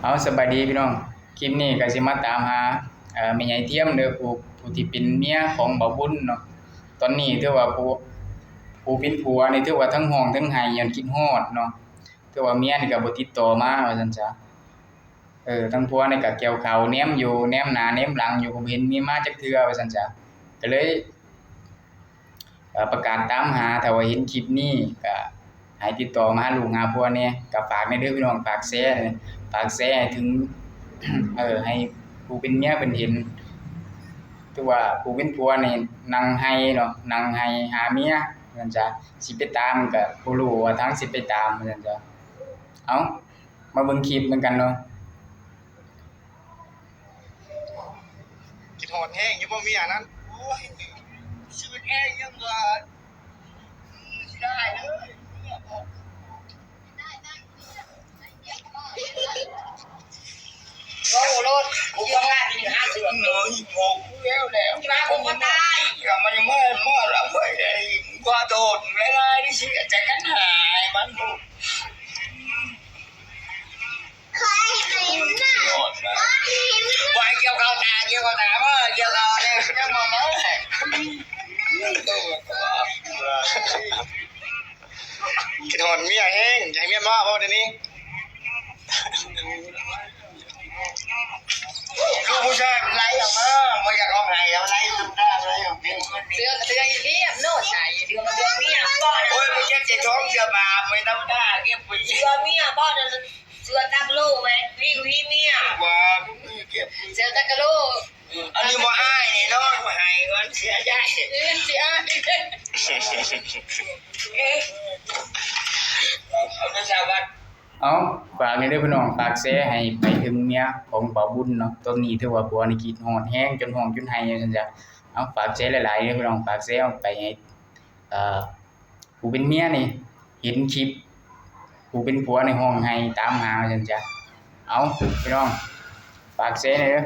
ເອົາ ສະບາຍດີພີ່ນ້ອງ, ຄລິບນີ້ກໍຊິມາຕາມຫາ ເອີ ແມ່ໃຫຍ່ທຽມເດີ ຜູ້ ຜູ້ທີ່ເປັນເມຍຂອງບ່າວບຸນເນາະ. ຕອນນີ້ຖືວ່າຜູ້ ຜູ້ເປັນຜົວນີ້ຖືວ່າທັງຮ້ອງທັງໄຫ້ຍ້ອນຄິດຮອດເນາະ, ຖືວ່າເມຍນີ້ກໍບໍ່ຕິດຕໍ່ມາວ່າຊັ້ນຊະ. ເອີ ທັງຜົວນີ້ກໍກ່ຽວເຂົ້າ ແນມຢູ່ ແນມໜ້າແນມຫຼັງຢູ່ ກໍບໍ່ເຫັນເມຍມາຈັກເທື່ອວ່າຊັ້ນຊະ. ກໍເລີຍ ເອີ ປະກາດຕາມຫາ, ຖ້າວ່າເຫັນຄລິບນີ້ກໍໃຫ້ຕິດຕໍ່ມາຫາລູກຫາຜົວແດ່. ກໍຝາກແດ່ເດີພີ່ນ້ອງ, ຝາກແຊ ຝາກແຊໃຫ້ເຖິງ ເອີ ໃຫ້ຜູ້ເປັນເມຍເພິ່ນເຫັນ. ຖືວ່າຜູ້ເປັນຜົວນີ້ນັ່ງໄຫ້ເນາະ, ນັ່ງໄຫ້ຫາເມຍວ່າຊັ້ນຊະ, ຊິໄປຕາມກໍບໍ່ຮູ້ວ່າທາງຊິໄປຕາມວ່າຊັ້ນຊະ. ເອົາ ມາເບິ່ງຄລິບນຳກັນເນາະ. ຄິດຮອດແຮງຢູ່ບໍ່ເມຍນັ້ນ? ໂອ້ຍ ຊີວິດແຮງຍັງວ່າ ອືມ ຊິໄດ້ເລີຍ. ເວົ້າໂລດ ກູກໍງານນີ້ຫາເລື່ອງ ເອີ ອີ່ພວກ ແລ້ວແລ້ວ ຊິວ່າກູກໍຕາຍ ກໍມັນຍັງມາ ມາລະເວີຍໄດ້ ຂໍໂທດຫຼາຍໆ ທີ່ເສຍໃຈກັນຫາຍມັນ. ບໍ່ໃຫ້ກ່ຽວເຂົ້າຕາ ກ່ຽວເຂົ້າຕາບໍ່ ກ່ຽວເຂົ້າແລ້ວຍັງບໍ່ມາ. ຄິດຮອດເມຍແຮງ ຢາກໃຫ້ເມຍມາບໍ່ດຽວນີ້? ລູກຜູ້ຊາຍມັນໄຫຼອອກມາ ບໍ່ຢາກຮ້ອງໄຫ້ ມັນໄຫຼ ເສືອ ເສືອອີ່ເມຍໂນດ ໃສ່ ເສືອ ເສືອເມຍບໍ່ ໂອ້ຍ ມັນເຈັບໃຈທ້ອງ ເສືອບາບ ບໍ່ທຳມະດາ ເກັບໄວ້ ເສືອເມຍບໍ່ ເສືອຕາກະໂຫຼໄວ້ ວິວ ວິເມຍ ວ່າ ເສືອຕາກະໂຫຼ. ອັນນີ້ບໍ່ອາຍແນ່ນອນ ບໍ່ໃຫ້ມັນເສຍໃຈ ເອີ ຊິອາຍ ເອີ ເອົາ ຝາກແດ່ເດີພີ່ນ້ອງ ຝາກແຊໃຫ້ໄປເຖິງເມຍຂອງບ່າວບຸນເນາະ. ຕອນນີ້ຖືວ່າຜົວນີ້ຄິດຮອດແຮງ ຈົນຮ້ອງຈົນໄຫ້ວ່າຊັ້ນຊະ. ເອົາ ຝາກແຊຫຼາຍໆເດີພີ່ນ້ອງ ຝາກແຊອອກໄປໃຫ້ ເອີ ຜູ້ເປັນເມຍນີ້ເຫັນຄລິບ ຜູ້ເປັນຜົວນີ້ຮ້ອງໄຫ້ຕາມຫາວ່າຊັ້ນຊະ. ເອົາ ພີ່ນ້ອງ ຝາກແຊແດ່ເດີ.